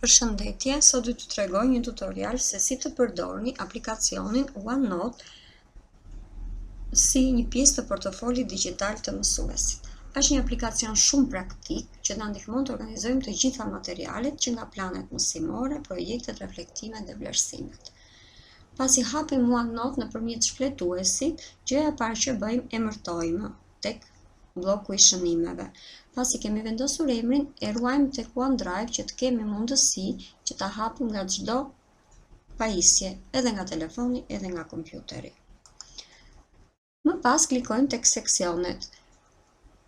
Përshëndetje, sot do t'ju tregoj një tutorial se si të përdorni aplikacionin OneNote si një pjesë të portofolit digjital të mësuesit. Është një aplikacion shumë praktik që na ndihmon të organizojmë të gjitha materialet që nga planet mësimore, projektet, reflektimet dhe vlerësimet. Pasi hapim OneNote nëpërmjet shfletuesit, gjëja e parë që bëjmë emërtojmë tek blloku i shënimeve. Pasi kemi vendosur emrin, e ruajmë tek OneDrive që të kemi mundësi që ta hapim nga çdo pajisje, edhe nga telefoni, edhe nga kompjuteri. Më pas klikojmë tek seksionet.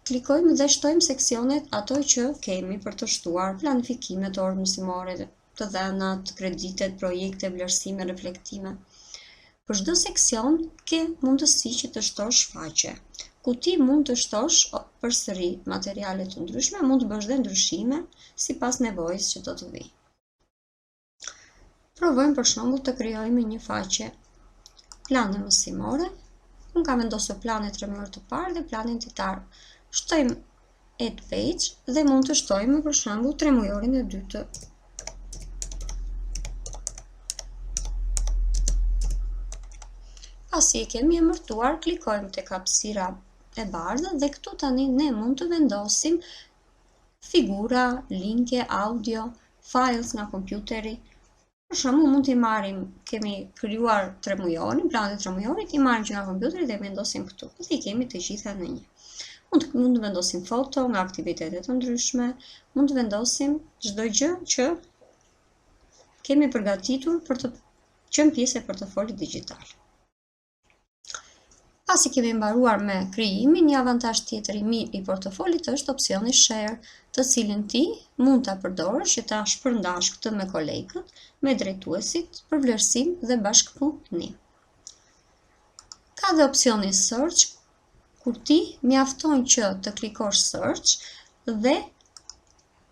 Klikojmë dhe shtojmë seksionet ato që kemi për të shtuar, planifikimet, orët mësimore, të dhënat, kreditet, projekte, vlerësime, reflektime. Për çdo seksion ke mundësi që të shtosh faqe, ku ti mund të shtosh përsëri materiale të ndryshme, mund të bësh dhe ndryshime sipas nevojës që do të vijë. Provojmë për shembull të krijojmë një faqe plane mësimore. Unë kam vendosur planin tremujor të parë dhe planin ditar. Shtojmë add page dhe mund të shtojmë për shembull tremujorin e dytë. Pasi e kemi emërtuar, klikojmë tek hapësira e bardhë dhe këtu tani ne mund të vendosim figura, linke, audio, files nga kompjuteri. Për shembull, mund t'i marrim, kemi krijuar tremujorin, planet e tremujorit, i marrim që nga kompjuteri dhe i vendosim këtu. Dhe i kemi të gjitha në një. Mund të, mund të vendosim foto nga aktivitete të ndryshme, mund të vendosim çdo gjë që kemi përgatitur për të qenë pjesë e portofolit digjital. Pasi kemi mbaruar me krijimin, një avantazh tjetër i mirë i portofolit është opsioni share, të cilin ti mund ta përdorësh që ta shpërndash këtë me kolegët, me drejtuesit për vlerësim dhe bashkëpunim. Ka dhe opsionin search, kur ti mjafton që të klikosh search dhe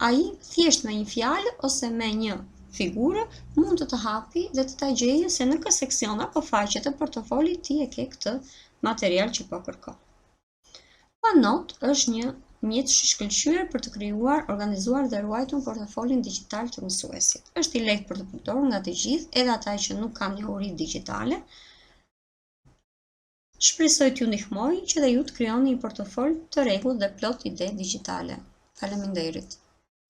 Ai thjesht me një fjalë ose me një figurë mund të të hapi dhe të ta gjejë se në kë seksion apo faqe të portofolit ti e ke këtë material që po kërkon. OneNote është një mjet i shkëlqyer për të krijuar, organizuar dhe ruajtur portofolin digjital të mësuesit. Është i lehtë për të përdorur nga të gjithë, edhe ata që nuk kanë njohuri digjitale. Shpresoj t'ju ndihmoj që dhe ju të krijoni një portofol të rregullt dhe plot ide digjitale. Faleminderit!